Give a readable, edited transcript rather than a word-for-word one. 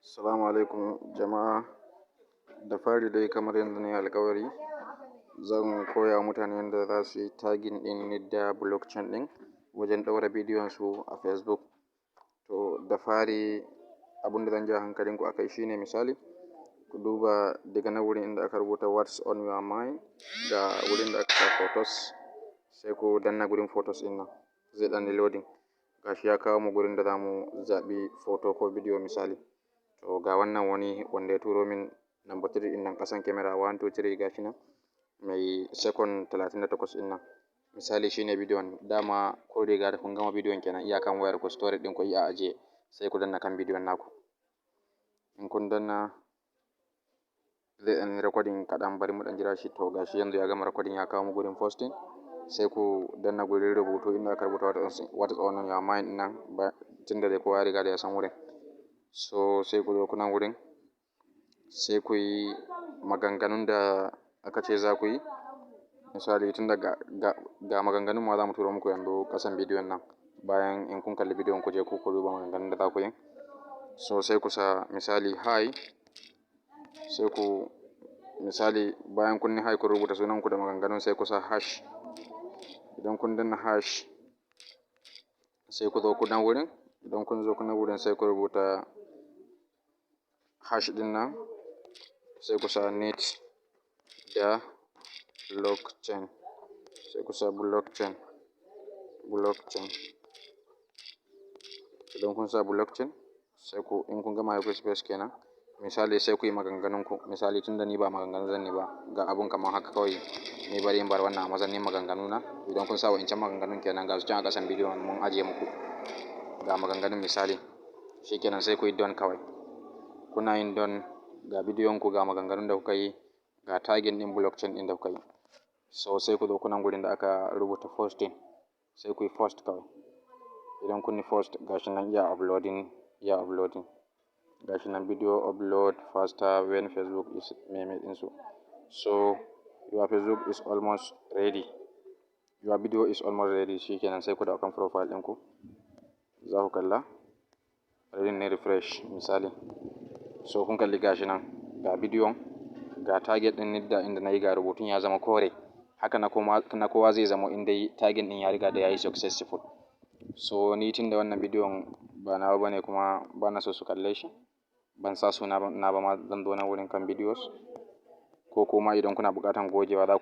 Assalamu alaikum jama'a. Da fari dai, kamar yadda na yi alƙawari, zan koya wa mutane yadda za su yi tagging ɗin Nidda Blockchain ɗin wajen ɗaura bidiyon su a Facebook. To, da fari abin da zan ja hankalinku a kai shine, misali, ku duba daga nan wurin inda aka rubuta "What's on your mind", ga wurin da aka sa "Photos", sai ku danna gurin "Photos" ɗin nan, zai ɗan yi loading. Gashi ya kawo mu gurin da za mu zaɓi photo ko bidiyo misali. To, ga wannan wani wanda ya turo min, number 3 ɗin nan ƙasan camera, 1 2 3, gashi nan mai second 38 ɗin nan. Misali, shine bidiyon dama kun riga da kun gama bidiyon kenan, iyakan wayar ku, storage ɗin ku iya ajiye, sai ku danna kan bidiyon naku. In kun danna, zai ɗan recording kaɗan, bari mu ɗan jira shi. To, gashi yanzu ya gama recording, ya kawo mu gurin posting. Sai ku danna gurin rubutu inda aka rubuta "What is on your mind" ɗin nan, tunda dai kowa ya riga da ya san wurin. So sai ku zo ku nan wurin, sai ku yi maganganun da aka ce za ku yi. Misali, tun daga ga maganganun ma za mu turo muku yanzu ƙasan bidiyon nan. Bayan in kun kalli bidiyon, ku je ku duba maganganun da za ku yi. So sai ku sa misali "Hi", sai ku misali bayan kun yi "Hi", kun rubuta sunanku da maganganun, sai ku sa hash. Idan kun danna hash, sai ku zo ku nan wurin. Idan kun zo ku nan wurin, sai ku rubuta hash ɗin nan, sai ku sa Nidda Blockchain, sai ku sa blockchain, blockchain. Idan kun sa blockchain, sai ku in kun gama ku space kenan. Misali, sai ku yi maganganun ku. Misali, tunda ni ba maganganu zan yi ba, ga abun kamar haka kawai, ni bari in bar wannan a matsayin maganganu na. Idan kun sa wa'incan maganganun kenan, ga su can a ƙasan bidiyon mun ajiye muku. Ga maganganun misali, shikenan, sai ku yi done kawai. Kuna yin done, ga bidiyon ku, ga maganganun da kuka yi, ga tagging ɗin blockchain ɗin da kuka yi. So sai ku zo ku nan gurin da aka rubuta "Posting", sai ku yi post kawai. Idan kun yi post, gashi nan iya uploading, iya uploading. Gashi nan "Video upload faster when Facebook is meme" ɗinsu. So your Facebook is almost ready. Your video is almost ready. Shikenan, sai ku dawo kan profile ɗinku. Za ku kalla. Bari ne refresh misali. So kun kalli, gashi nan ga bidiyon, ga tagging ɗin Nidda inda na yi, ga rubutun ya zama kore. Haka na kuma na kowa zai zama in dai tagging ɗin ya riga da ya yi successful. So ni tun da wannan bidiyon ba nawa bane kuma ba na so su kalle shi, ban sa suna na ba ma. Zan zo nan wurin kan videos, ko kuma idan kuna buƙatan gogewa za ku